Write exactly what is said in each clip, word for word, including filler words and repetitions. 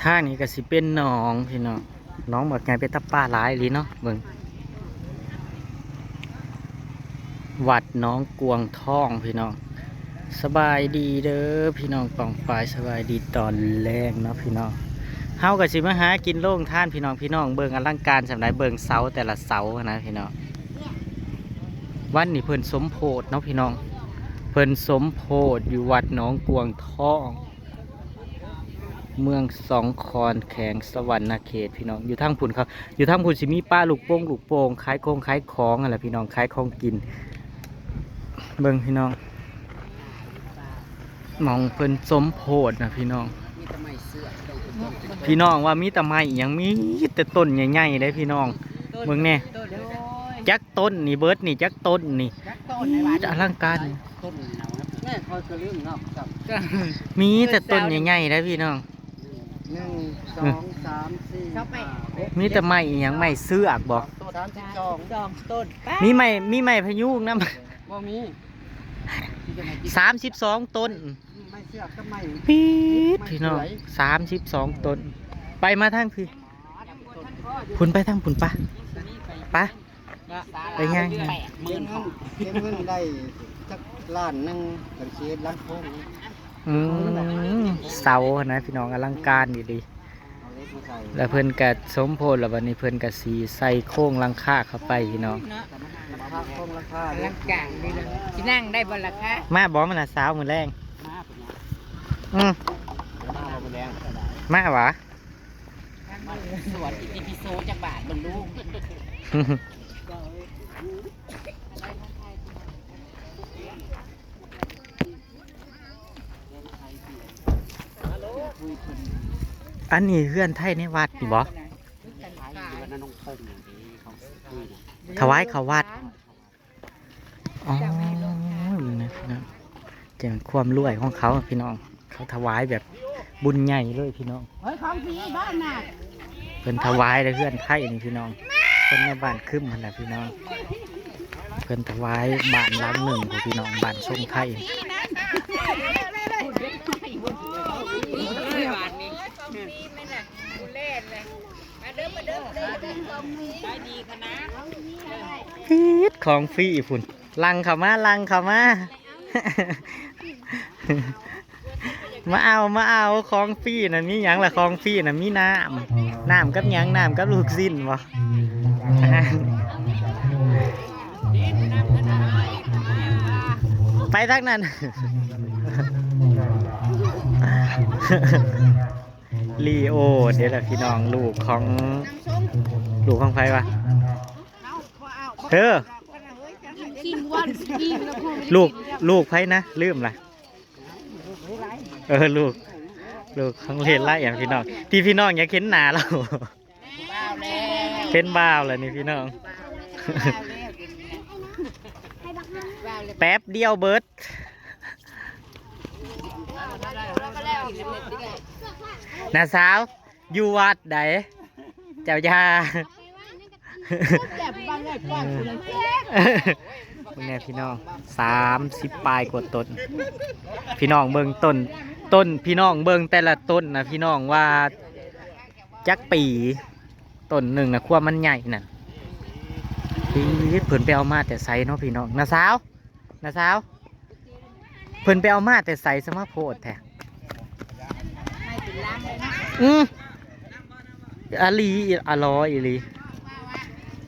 ทางนี้ก็สิเป็นหนองพี่น้อง หนองบักใหญ่ เป็นตาปลาหลายอีหลีเนาะ เบิ่ง วัดหนองกวางทองพี่น้อง สบายดีเด้อพี่น้องปองปาย สบายดีตอนแลงเนาะพี่น้อง เฮาก็สิมาหากินโรงทานพี่น้อง พี่น้องเบิ่งอลังการส่ำใด เบิ่งเสาแต่ละเสานะพี่น้อง วันนี้เพิ่นสมโภชเนาะพี่น้อง เพิ่นสมโภชอยู่วัดหนองกวางทอง เมืองสองคอน แขวงสะหวันนะเขตพี่น้อง อยู่ทางพุ้นเขา อยู่ทางพุ้นสิมีปลาลูกโป่ง ลูกโป่ง ขายโคงขายของนั่นแหละพี่น้อง ขายของกิน เบิ่งพี่น้อง หม่องเพิ่นสมโภชนะพี่น้อง พี่น้องว่ามีแต่ไม้อิหยัง มีแต่ต้นใหญ่ๆเด้พี่น้อง เบิ่งแน่ จักต้นนี่ เบิดนี่ จักต้นนี่ จักต้นในวัด อลังการ ต้นนี่นะ แม่คอยกระลืมเนาะครับ มีแต่ต้นใหญ่ๆเด้พี่น้อง หนึ่ง สอง สาม สี่ เข้าไป ห้า หก มีแต่ไม้อิหยัง ไม้เสือกบ่ สามสิบสอง สองต้น มีไม้ มีไม้พะยูงนำ บ่มี สามสิบสองต้น ไม้เสือกกับไม้ ปี๊ดพี่น้อง ไม้เสือก สามสิบสองต้น ไปมาทางพี่ พุ้นไปทางพุ้นปะ ปะ ไปย่าง แปดหมื่น เก็บเงินได้จักล้านหนึ่ง กันเสียหลังโค้ง อืม เสานะพี่น้อง อลังการดีๆ เอาเหล็กมาใส่ แล้วเพิ่นก็สมโภช แล้วบัดนี้เพิ่นก็สิใส่โครงหลังคาเข้าไปพี่น้อง หลังคาโครงหลังคา หลังกลางนี่นะ สินั่งได้บ่ล่ะคะ มาบ่ มันน่ะสาวมื้อแลง มาเป็นหยัง อืม มาบ่มื้อแลง มาหวา สวดอิติปิโสจักบาทเบิ่งดู อันนี้เฮือนไทยในวัดนี่บ่ ถวายเข้าวัด อ๋อ นี่นะพี่น้อง เจ๋งความรวยของเขาพี่น้อง เขาถวายแบบบุญใหญ่เลยพี่น้อง เฮ้ย ของฟรีบ้านน่ะ เพิ่นถวายเลยเฮือนไทยนี่พี่น้อง คนในบ้านคึมหั่นน่ะพี่น้อง เพิ่นถวายบ้านหลังหนึ่งพี่น้อง บ้านทรงไทย พีดของฟรีพุ้น ลังเข้ามา ลังเข้ามา มาเอา มาเอา ของฟรีน่ะ มีหยังล่ะ ของฟรีน่ะ มีน้ำ น้ำกับหยัง น้ำกับลูกชิ้นบ่ ไปทางนั้น ลีโอ เด้อล่ะพี่น้อง ลูกของ ลูกของไผวะ เออ ลูก ลูกไผนะ ลืมละ เออ ลูก ลูกของเลไลอะพี่น้อง ที่พี่น้องอยากเห็นหน้าเรา เป็นบ่าวแล้วนี่พี่น้อง แป๊บเดียวเบิด น้าสาว อยู่วัดใด เจ้าย่า แบบบางแบบก่อนคุณ เบิ่งแน่พี่น้อง สามสิบปลายกว่าต้น พี่น้องเบิ่งต้น ต้น พี่น้องเบิ่งแต่ละต้นนะพี่น้องว่าจักปี ต้นหนึ่งนะ ความมันใหญ่นั่น ปี๊ด เพิ่นไปเอามาแต่ไสเนาะพี่น้อง น้าสาว น้าสาว เพิ่นไปเอามาแต่ไส สมาโพดแท้ อืม อลี อลออีหลี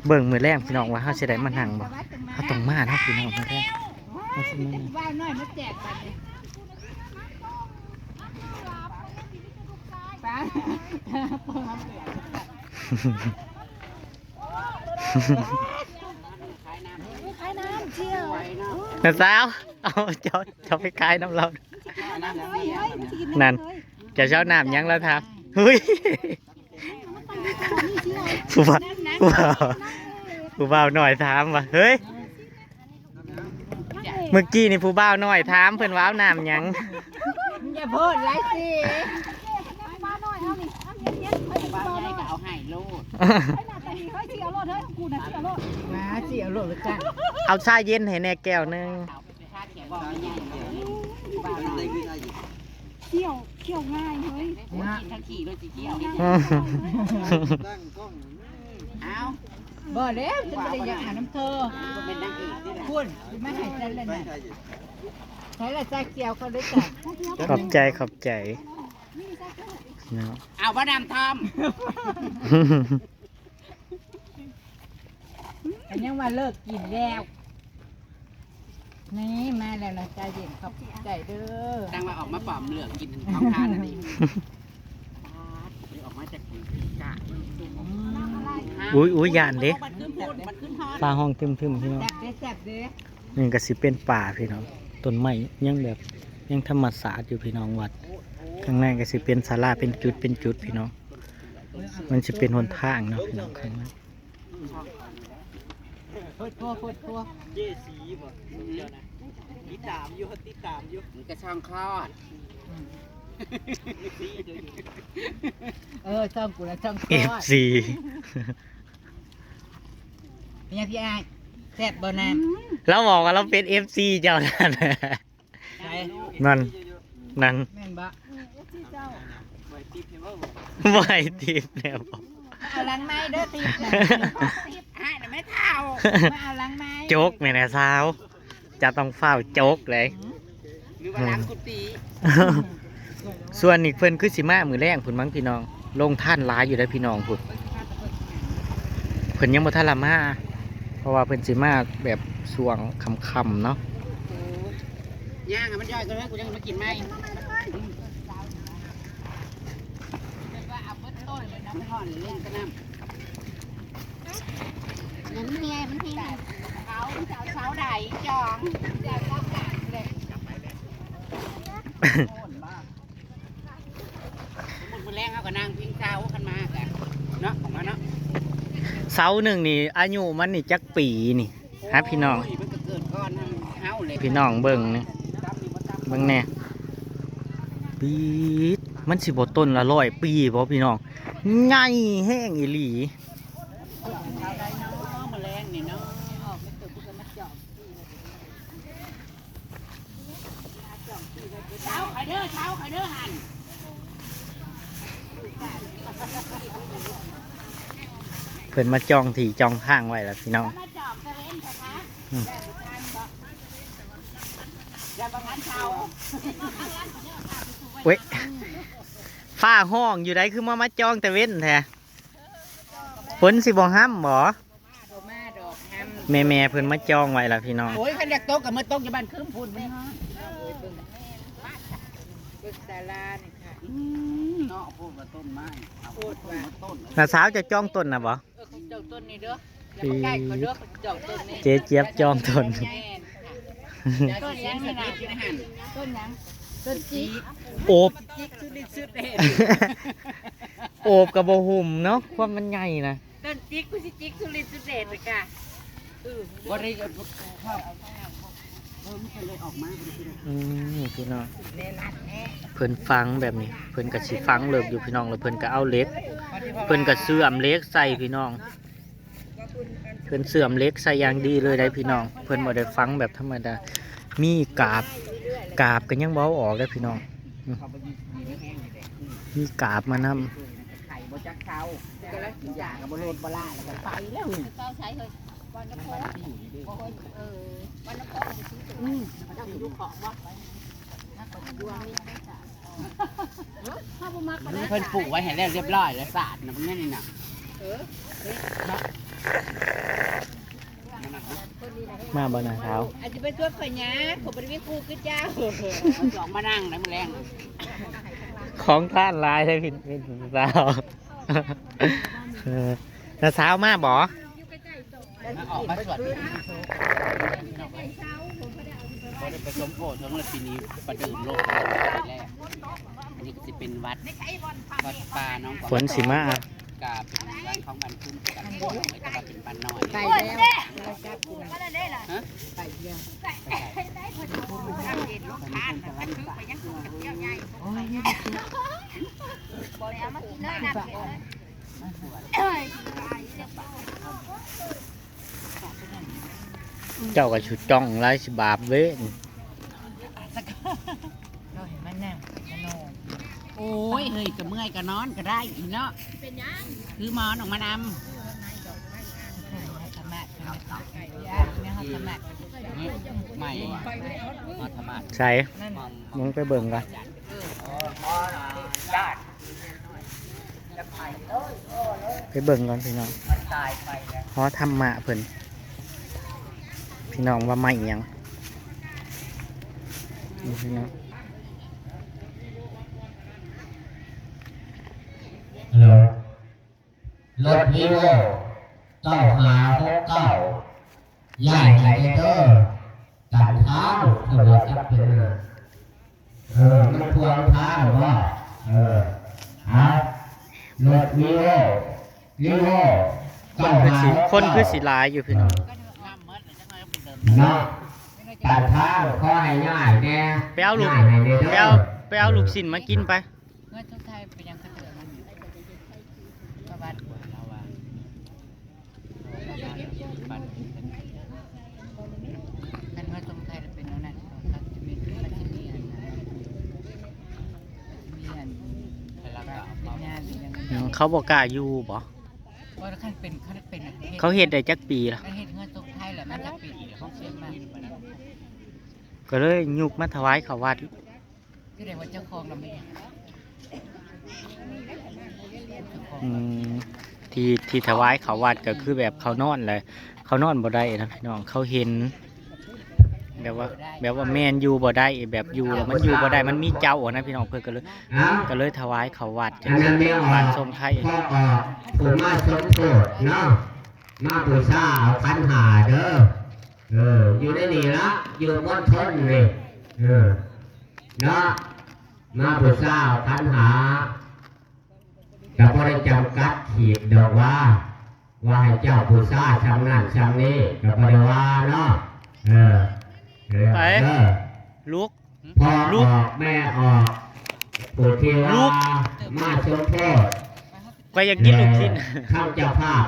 เบิ่งมื้อแลงพี่น้องว่าเฮาสิได้มานั่งบ่ เฮาต้องมาเนาะพี่น้อง มื้อแลงเฮาสิมานั่ง ขายน้ำเที่ยว น้าสาว เอา เจ้า เจ้าไปขายน้ำเรา นั่น เจ้าเจ้าน้ำหยังแล้วถาม เฮ้ย ผู้บ่าว ผู้บ่าว ผู้บ่าวหน่อยถามว่า เฮ้ย เมื่อกี้นี่ผู้บ่าวหน่อยถามเพิ่นว่าเอาน้ำหยัง อย่าโพดหลายสิ เอาให้โลด มาสิเอาโลดเลยจ้ะ เอาชาเย็นให้แน่แก้วหนึ่ง เอาไปทาเขียวบอกไม่ใหญ่เลย เคี่ยวเคี่ยวง่ายเฮ้ย กินทั้งขี่รถสีเขียว นั่ง อืม เคี่ยวเฮ้ย เอาบ่แล้วจะไม่ได้อยากหาน้ำเธอ ก็เป็นนางเอกนี่แหละ คุณไม่หายใจเลยนะใช้ละจ้าเกียวเขาด้วยจ้ะ ขอบใจขอบใจเนาะ เอาว่าดำทอม แต่ยังว่าเลิกกินแล้ว นี่มาแล้วนะใจเย็นขอบใจเด้อ ตั้งว่าออกมาปอมเหลืองกินของทานอันนี้ ออกมาจากกะ อุ้ยอุ้ยย่านเด้ มันขึ้นพูดมันขึ้นฮอด ฟ้าห้องทึมๆพี่น้อง แซ่บเด้แซ่บเด้ นี่ก็สิเป็นป่าพี่น้อง ต้นไม้ยังแบบยังธรรมชาติอยู่พี่น้องวัด ข้างในก็สิเป็นศาลาเป็นจุดเป็นจุดพี่น้อง มันสิเป็นหนทางเนาะพี่น้องข้างใน โคตรโคตรโคตร เจสีบ่เดี๋ยวนะติดตามอยู่ติดตามอยู่ มันก็ช่องคลอด เออช่องกูแล้วช่องคล เอฟ อด ซี เนี่ยพี่อ้ายแซ่บบ่นะ เราบอกว่าเราเป็นเอฟซีเจ้านั่น ใช่ นั่นนั่น แม่นบ่ ไว้ติดให้ว่า บ่ให้ติปแล้วบอก เอาหลังไม้เด้อติปนะ ให้นะแม่เท่า มาเอาหลังไม้ โจกเนี่ยนะสาว จะต้องฟ้าวโจกเลย หรือว่าล้างกุฏิ ส่วนอีกเพิ่นคือสิมามื้อแรงพุ่นมั้งพี่น้อง ลงทานหลายอยู่ได้อพี่น้องพุ่น เพิ่นยังบ่ทันละมา เพราะว่าเพิ่นสิมาแบบช่วงค่ำๆเนาะ ย่างอะมันย่อยก็แล้วกูยังมากินไหม น้ำห่อนเล่นกระน้ำ นั่นไงมันให้มันเขาจะเอาเสาใดจอง สมมุติมื้อแรงเขาก็นั่งพิงเสาคันมากันเนาะ ของมาเนาะ เสาหนึ่งนี่อายุมันนี่จักปีนี่ฮะพี่น้อง โยมันก็เกิดก่อนเฮาเลย พี่น้องเบิ่งนี่ เบิ่งแน่ปีดมันสิบ่ต้นละร้อยปีบ่พี่น้อง ใหญ่แฮงอีหลี เสาใดเนาะมื้อแรงนี่เนาะ เช้าไข่เด้อเช้าไข่เด้อหั่น เพิ่นมาจองที่จองทางไว้แล้วพี่น้อง มาจอบตะเวนเถอะคะ อืม อย่าประทานเช้า เว้ย ฟ้าห้องอยู่ใดคือมามาจองแต่เว้นแท้ ฝนสิบ่ห้ำบ่ บ่มาดอกแฮม แม่แม่ๆเพิ่นมาจองไว้แล้วพี่น้อง โอ้ยคันอยากตกก็มาตกอยู่บ้านคืมพูนมันฮะเบิ่งศาลานี่ค่ะ อืมเนาะพูดว่าต้นไม้เอาพูดว่าต้น น้าสาวจะจองต้นน่ะบ่ เออเขาเจ้าต้นนี่เด้ออย่ามาใกล้เขาเด้อเขาเจ้าต้นนี่ เจ๊เจี๊ยบจองต้น แม่นค่ะต้นยังนี่นะต้นยังต้นจิก โอบ จิกสุดฤทธิ์สุดเดช โอบกับบ่หุ่มเนาะ ความมันใหญ่นะ ต้นจิกกูสิจิกสุดฤทธิ์สุดเดชเลยค่ะเออบ่ได้ อืมพี่น้อง เพิ่นฝังแบบนี้ เพิ่นก็สิฝังเลิกอยู่พี่น้อง แล้วเพิ่นก็เอาเหล็ก เพิ่นก็เชื่อมเหล็กใส่พี่น้อง เพิ่นเชื่อมเหล็กใส่อย่างดีเลยได้พี่น้อง เพิ่นบ่ได้ฝังแบบธรรมดา มีกาบ กาบก็ยังบ่เอาออกได้พี่น้อง มีกาบมานำ ไข่บ่จักเช้ากำลังกินยากับบ่โลดบ่ล่าแล้วก็ไปแล้ว เจ้าใช้เฮ้ยวันน้ำโพเออวันน้ำโพอืมเจ้าสิดูของบ่ดวงนี่ เพิ่นปลูกไว้ให้แล้วเรียบร้อยแล้วสะอาดนะมันแน่นนี่นะ มาบ่นะเท้า อาจจะไปชวนข่อยหยาผมบ่ได้มีครูคือเจ้า สองมานั่งนะมื้อแรง ของท่านหลายเลยพี่พี่สาวเออน้าสาวมาบ่ มาออกมาสวดบ่ได้ไปสมโภชทั้งหมดปีนี้ประเดิมโลกปีแรก อันนี้ก็สิเป็นวัด วัดป่าน้อง ฝนสิมา กาเป็นวัดของบ้านคุ้มกันแต่ว่าเป็นบ้านน้อย ไปแล้วไปแล้ว ฮะ ไปแล้ว ไปใส่ โอ้ยนี่ เจ้าก็ชุดจ้องหลายสิบาปเว้ย โอ้ย เฮ้ย ก็เมื่อยก็นอนก็ได้อีเนาะ เป็นหยัง คือหมอนออกมานำ สมัคร สมัคร ใหม่ มาสมัคร ใส่ มึงไปเบิ่งก่อน ไปเบิ่งก่อนพี่น้อง หอธรรมะเพิ่น พี่น้องว่าไม่หยัง นี่พี่น้อง ฮัลโหล รถ Vivo เก้าห้าหกเก้า ย้ายให้เด้อ ตัดทาง เพิ่นว่าจักเป็นหยัง เออ มันขวางทางบ่ เออ เอา รถ Vivo Vivo เก้าห้าหกเก้า คนคือสิหลายอยู่พี่น้อง เนาะ ตัดทาง ขอให้ย้ายแหน่ ไปเอาลูก ย้ายให้แหน่เด้อ ไปเอา ไปเอาลูกชิ้นมากินไป เมื่อทุกไทยไปยังกระเถื่อนมันอยู่ ประวัติ คันว่าสงไทยเป็นแนวนั้น เขาจะมี มันจะมีอันนั้น มันจะมีอัน เป็นงานหรือยังไง อืม เขาบ่กล้าอยู่บ่ ว่าคันเป็น คันเป็นอะ เขาเฮ็ดได้จักปีล่ะ คันเฮ็ดเฮือนสงไทยแหละ มันจะเป็นเขาเสียมาก ก็เลยยุกมาถวายเขาวัด แสดงว่าเจ้าของเราไม่ อืม ที่ ที่ถวายเขาวัดก็คือแบบเขานอนเลย เขานอนบ่ได้นะพี่น้อง เขาเห็น แบบว่า แบบว่าแม่นอยู่บ่ได้ แบบอยู่แล้วมันอยู่บ่ได้ มันมีเจ้าอะนะพี่น้อง เพิ่นก็เลย เอ้า ก็เลยถวายเขาวัด อันนั้นแม่ออก บ้านทรงไทย พ่อออก ผู้มาสมโพธิเนาะ มาบูชาเอาขันห้าเด้อ เออ อยู่ในนี่ละ อยู่มณฑลนี่ เออ เนาะ มาบูชาเอาขันห้า ก็บ่ได้จำกัดขีดดอกว่า ว่าให้เจ้าบูชาช่ำนั่นช่ำนี้ ก็บ่ได้ว่าเนาะ เออ เออ ไป เออ ลุก พ่อ ลุก ออก แม่ออก ผู้ที่ว่า ลุก มาสมโพธิ ข้อยอยากกินลูกชิ้น ข้าเจ้าภาพ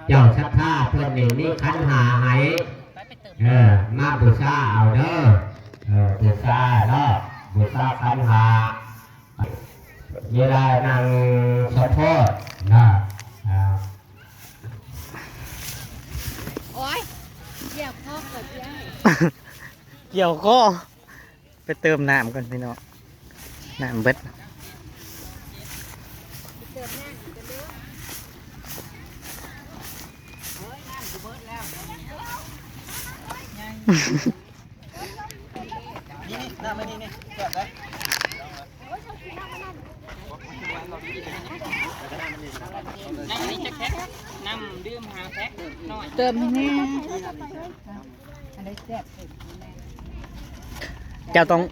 เจ้าศรัทธาเพิ่นนี่มีขันห้าให้ เออ มาบูชาเอาเด้อ เออ บูชาเนาะ บูชาขันห้า เวลานั่งสมโพธินะ อ่า โอ้ย เดี๋ยวพ่อเกิดเรื่อง เกี่ยวคอ ไปเติมน้ำก่อนพี่น้อง น้ำเบิด เติมน้ำกันเด้อ โอ้ย น้ำกูเบิดแล้ว นี่ นี่ น้ำไม่นี่ นี่ แซ่บเลย น้ำนี่จะแพ็ค น้ำดื่มหาแพ็คหน่อย เติมให้แน่ อันใดแซ่บ เจ้าต้อง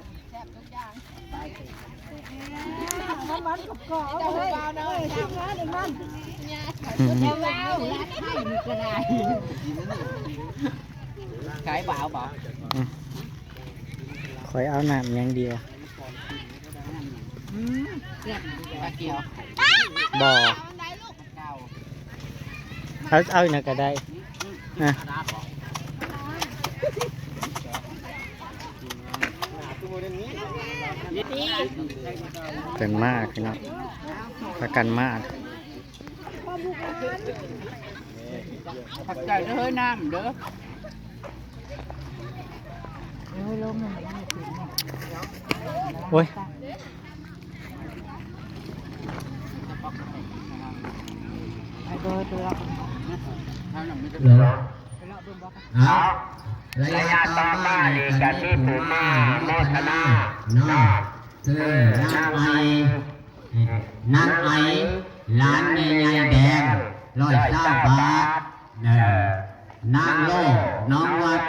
น้ำมันกับกอกเอาเลย เออ ทีมงานน้ำมัน อืม เจ้าว้าว ร้านไทยนี่ก็ได้ ขายบ่าวบ่ อืม ข้อยเอาน้ำอย่างเดียว อืม แซ่บ ตะเกียว บ่ เอา เอาอีกหน่อยก็ได้ อ่ะ เพิ่นมาพี่น้อง พากันมา ขอบใจเด้อน้ำเด้อ โอ้ย เหรอ เอา ระยะต่อมานี่ก็มีผู้มาโมทนาเนาะ คือนางไอ นางไอ หลานแม่ใหญ่แดง ร้อยซาวบาท เออ นางโล น้องวัด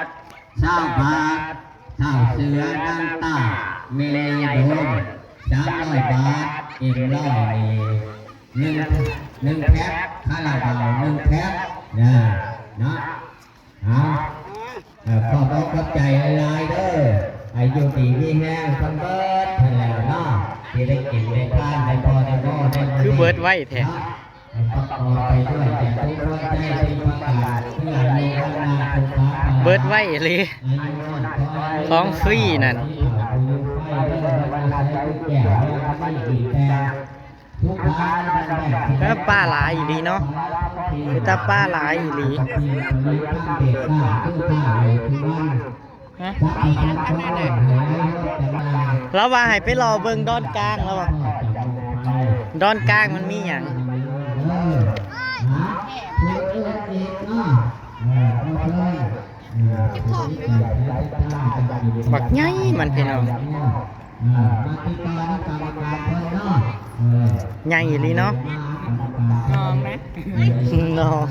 ซาวบาท ท้าวเสือ นางต้า แม่ใหญ่โดม สามร้อยบาท เอ็มร้อยนี่ หนึ่ง หนึ่งแพ็ค คาราบาวหนึ่งแพ็ค เออ เนาะ เอา เอ่อ ขอบอกขอบใจหลายๆเด้อ อายุดีมีแฮงเพิ่นเบิดเพิ่นแล้วเนาะ ที่ได้กินได้ทานได้พอได้บ่ได้ คือเบิดไวแท้ เนาะ ประกอบไปด้วยแต่ทุกข์ร้อนใจที่ประกาศเพื่ออายุวัฒนาสุขภาพ เบิดไวเลย อายุน้อยขออายุ ของฟรีนั่น ที่เผาบุญไฟเด้อ แล้วปลาหลายอีหลีเนาะ คือแต่ปลาหลายอีหลี ฮะ แล้วว่าให้ไปรอเบิ่งดอนกลางแล้วว่า ดอนกลางมันมีหยัง บักใหญ่มันพี่น้อง ใหญ่อีหลีเนาะ น้องนะ น้อง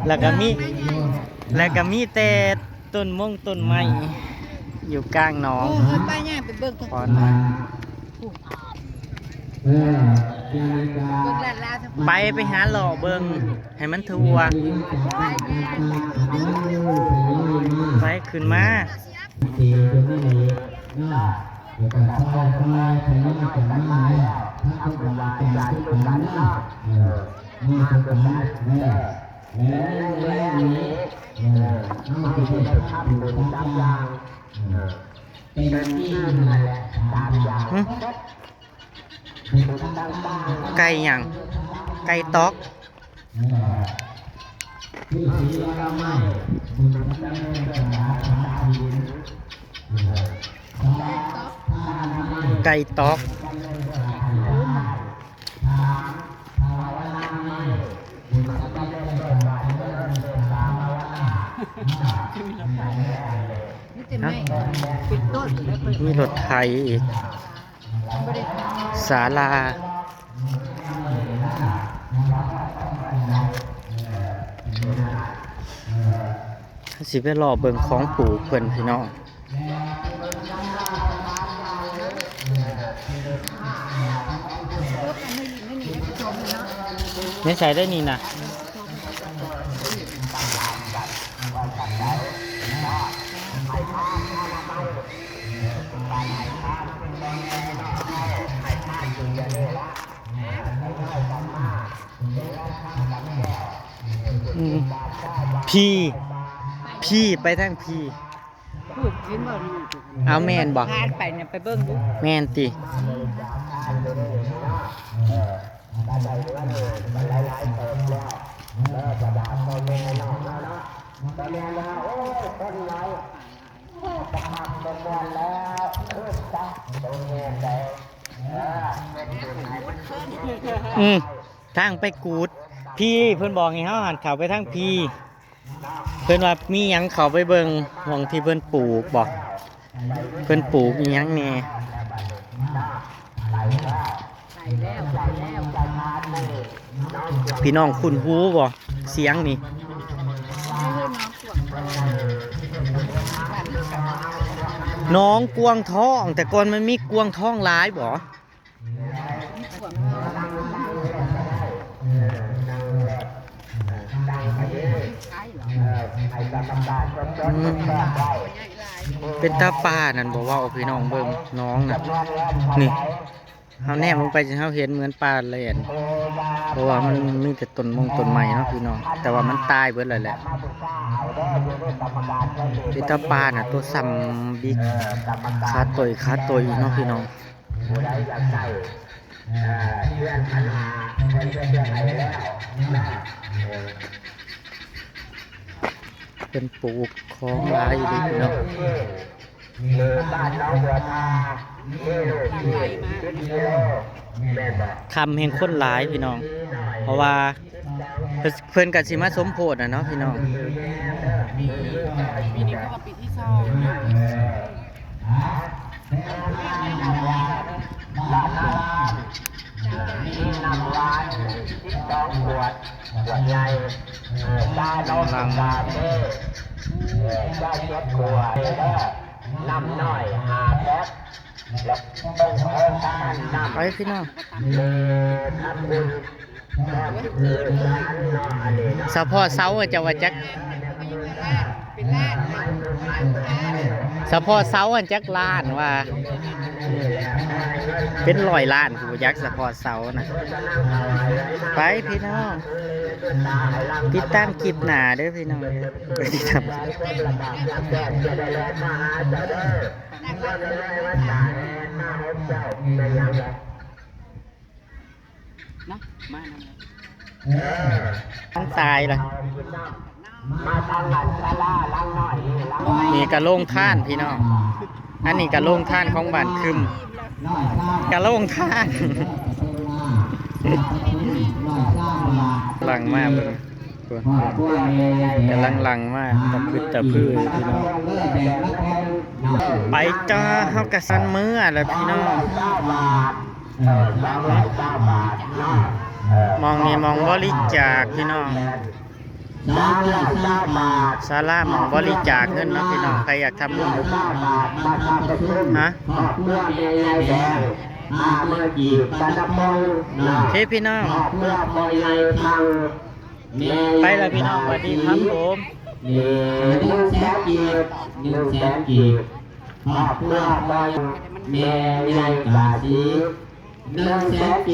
แล้วก็มี แล้วก็มีแต่ต้นมงต้นไม้ อยู่กลางหนอง โอ้ย ไปย่างไปเบิ่ง ขอหน่อย เบิ่งลาดลาว ไป ไปหาเลาะเบิ่ง ให้มันทั่ว ไป ขึ้นมา หึ ไก่หยัง ไก่ต๊อก ไก่ต๊อก มีแต่ไม้ เป็นต้นแล้วค่อย มีรถไถอีก ศาลา สิไปเลาะเบิ่งของปลูกเพิ่นพี่น้อง ไม่ใส่ได้นี่นะ อืม พี่ พี่ไปทางพี่ พูดเห็นบ่ เอาแม่นบ่ ผ่านไปเนี่ย ไปเบิ่งดู แม่นติ อืม ทางไปกูด พี่เพิ่นบอกให้เฮาหันเข้าไปทางพี่ เพิ่นว่ามีหยังเข้าไปเบิ่งหม่องที่เพิ่นปลูกบ่ เพิ่นปลูกอีหยังแหน่ พี่น้องคุ้นหูบ่ เสียงนี่ หนองกวางทอง แต่ก่อนมันมีกวางทองหลายบ่ อืม เป็นตาปลานั่นบ่ เว้าพี่น้องเบิ่ง หนองน่ะ นี่ เฮาแนมลงไป เฮาเห็นเหมือนปลาแล่น เพราะว่ามันมีแต่ต้นมงต้นไม้เนาะพี่น้อง แต่ว่ามันตายเบิดแล้วแหละ เป็นตาปลาน่ะ ตัวส่ำบิก ขาต่อย ขาต่อยเนาะพี่น้อง เพิ่นปลูกของหลายอยู่เด้พี่น้อง ค่ำแห่งคนหลายพี่น้อง เพราะว่าเพิ่น เพิ่นก็สิมาสมโพธิน่ะเนาะพี่น้อง ปีนี้ก็ว่าปีที่สอง กำลัง ไปพี่น้อง เฉพาะเสาจะว่าจัก เฉพาะเสาอันจักล้านว่า เป็นร้อยล้านผู้จักเฉพาะเสานะ ไปพี่น้อง ติดตามคลิปหน้าเด้อพี่น้อง ไปติดตาม นะมานั่งเลย เออ ทั้งตายเลย มาทางหลังศาลาหลังน้อยนี่หลังน้อย นี่กะโรงทานพี่น้อง อันนี้กะโรงทานของบ้านคึม กะโรงทาน หลังมาเบิ่ง กำลังหลังมา ตะพึดตะพือพี่น้อง ไปจ้า เฮากะสันเมือแล้วพี่น้อง มองนี่มองบริจาคพี่น้อง ศาลาหม่องบริจาคเงินเนาะพี่น้อง ใครอยากทำบุญ ฮะ โอเคพี่น้อง ไปแล้วพี่น้อง สวัสดีครับผม หนึ่งแสนกีบ หนึ่งแสนกีบ ครอบครัวพ่อแม่ใหญ่กาสี หนึ่งแสนกีบ